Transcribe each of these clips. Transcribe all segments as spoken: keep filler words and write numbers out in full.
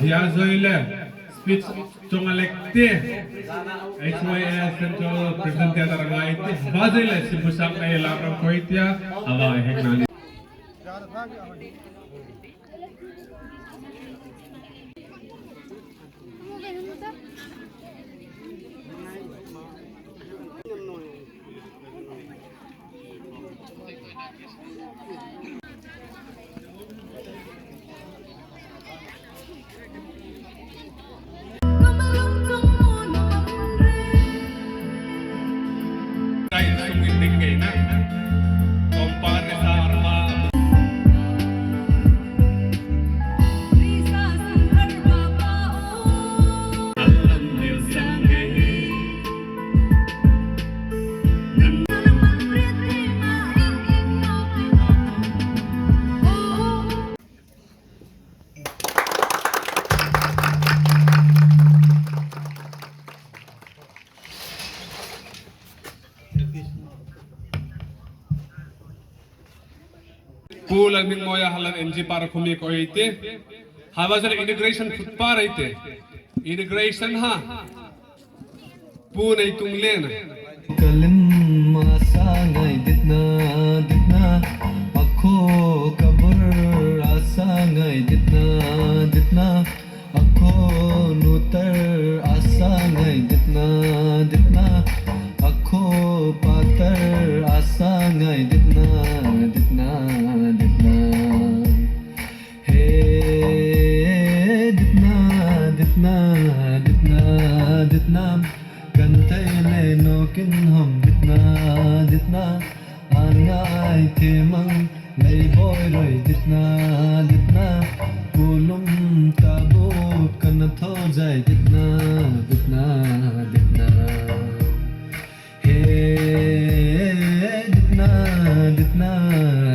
Ya joile speech chongalekte H Y A Central President ya darang ai te bajoile sibusak ai labram koitia aba heknani. Pula ning moya halan N G par khumi ko ite. Haba jara integration footpath ite. Integration ha. Punai tunglena. Kalim asa ngai ditna ditna, akho kabur asa ngai ditna ditna, akho nutar asa ngai ditna ditna, akho patar asa ngai ditna ditna ditna. He ditna, ditna, ditna, ditna. Kan thaile no kin hom ditna, ditna. Angai themang lei boy roi ditna, ditna. Kulum tabuk kan thojai ditna, ditna, ditna. He ditna, ditna,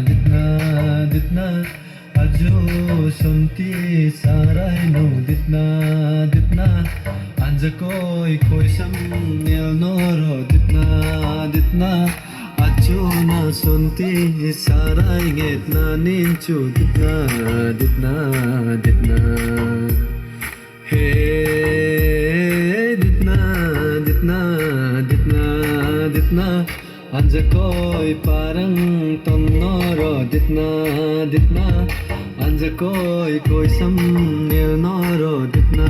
ditna, ditna. Aju santi sarai no ditna, ditna. Anja koi koi sam nel noro ditna, ditna. Aju na santi sarai ngetna ninchu ditna, ditna, ditna. He ditna, ditna, ditna, ditna. Anja koi parang tonnoro ditna, ditna. Anja koi koi sam nel noro ditna,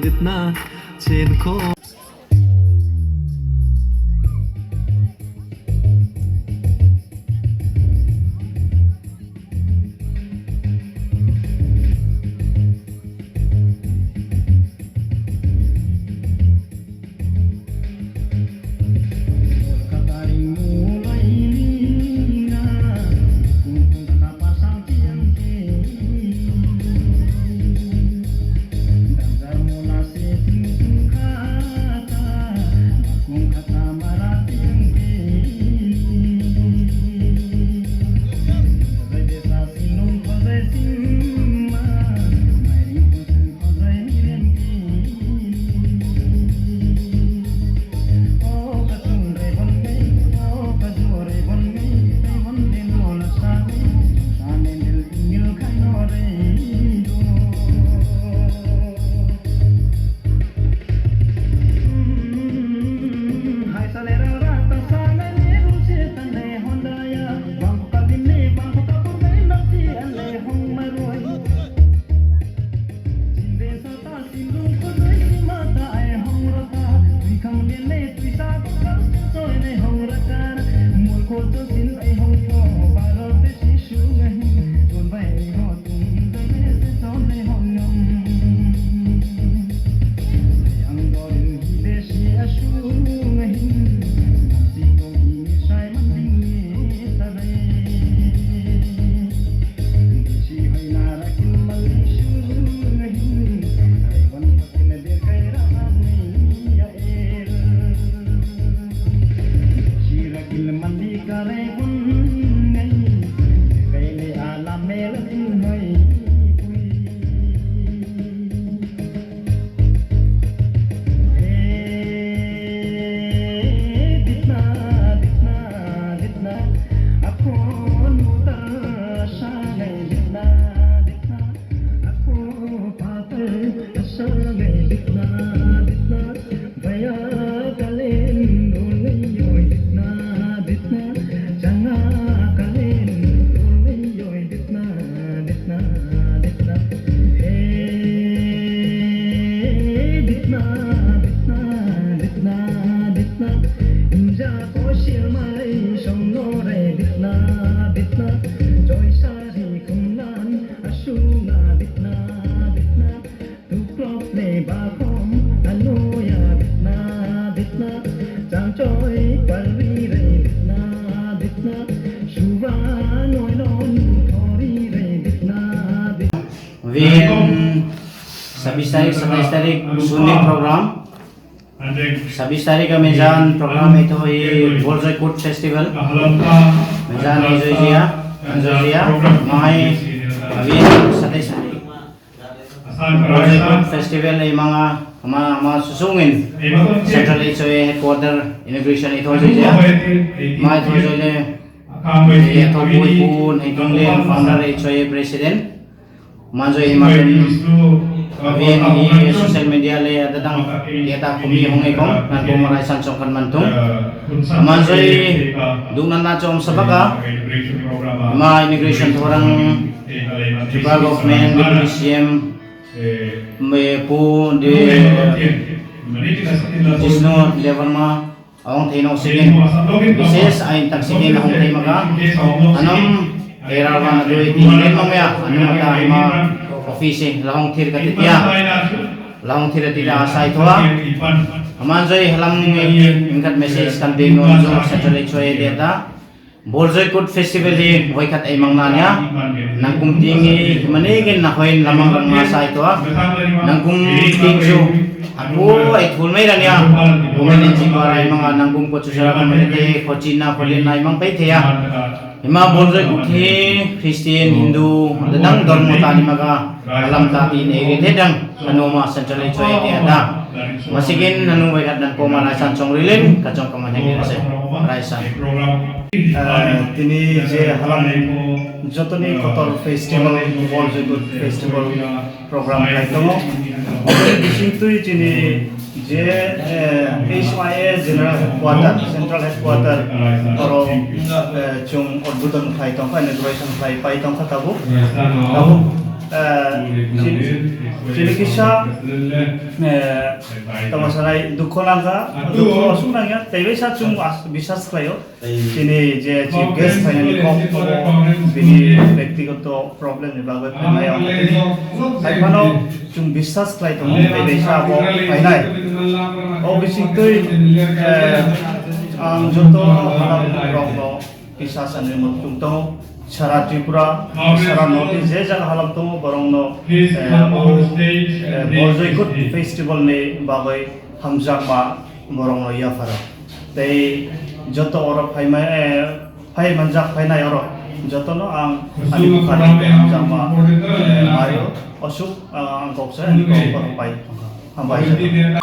ditna. Chin kho. Bin sabis tarik, satais tarik, Sunday program. Sabis tarik kami jan program itu i Borjoy Kut Festival. Mejan i Joijia, Joijia, mai, abin satais tarik. Borjoy Kut Festival i manga, ama, ama susungin Central H O A headquarter inauguration itu Joijia. Mai itu Joijia. Ito bui pun, hitung le founder H O A president. Manjoi himapen, abin i social media le adadang, yata kumi hong ekong, nan koma rai san songkan mantung. Manjoi dukna na chom sabaka, ma immigration thorang, Tripura government, Deputy C M, me pu de, Jisnu Debbarma, Awang thai no second, bises ain tak second awang thai maka. Anam era wan doi tin len mangya, anam mata ama office lahong thir ka titia. Lahong thir titia asai thoa. Aman joi halam ingkat message kan bing no jo Central H O A dia ta. Borjoy Kut Festival hi waikhat ai mang nanya. Nangkum tingi mani gen na hoin lamang rang ma sai to. Nangkum ting su. Aku ai thul mai ranya. Bumai ni jiba rai manga nangkum ko chusara ko mani te ko china ko lin nai mang pai thaya. Hima Borjoy Kut hi Christian, Hindu, dadang dormo tani maga. Alam ta tin ege te dang, anu ma Central H O A te ada. Masikin anu bai kat dan koma raisan chong rilin, kachong kama ne gira se. Raisan. Eh, tini je halam jotoni kotor festival, Borjoy Kut festival program lai tongo. Bising tui chini je, eh, H Y A General Headquarter, Central Headquarter, oro, eh, chung udbodhon khlai tongkha, inauguration khlai pai tongkha tabuk. Tabuk, eh, chini, chini kisa, eh, tamo sanai dukho nangkha, dukho osuk nangya, teibaisa chung as-, bisas khlaio. Chini je chief guest phainani kok abo bini bektigoto problem ni bagwi phainai ang tini. Hai phano chwng biswas khlai tongo tei kaisa abo phainai. O bisingtwi, eh, ang joto halam rokno kisa sanwi muchung tongo. Sara Tripura, sara North East je jaga halam tongo borokno, eh, o, eh, Borjoy Kut festival ni bagwi hamjakma borokno yapharo. Tei joto oro phaima, eh, phai manjak phainai oro jotono ang ani bwkhani hamjakma, eh, mario. Osuk, ah, ang kok sai, ani kok borok pai tongkha. Hambai joto.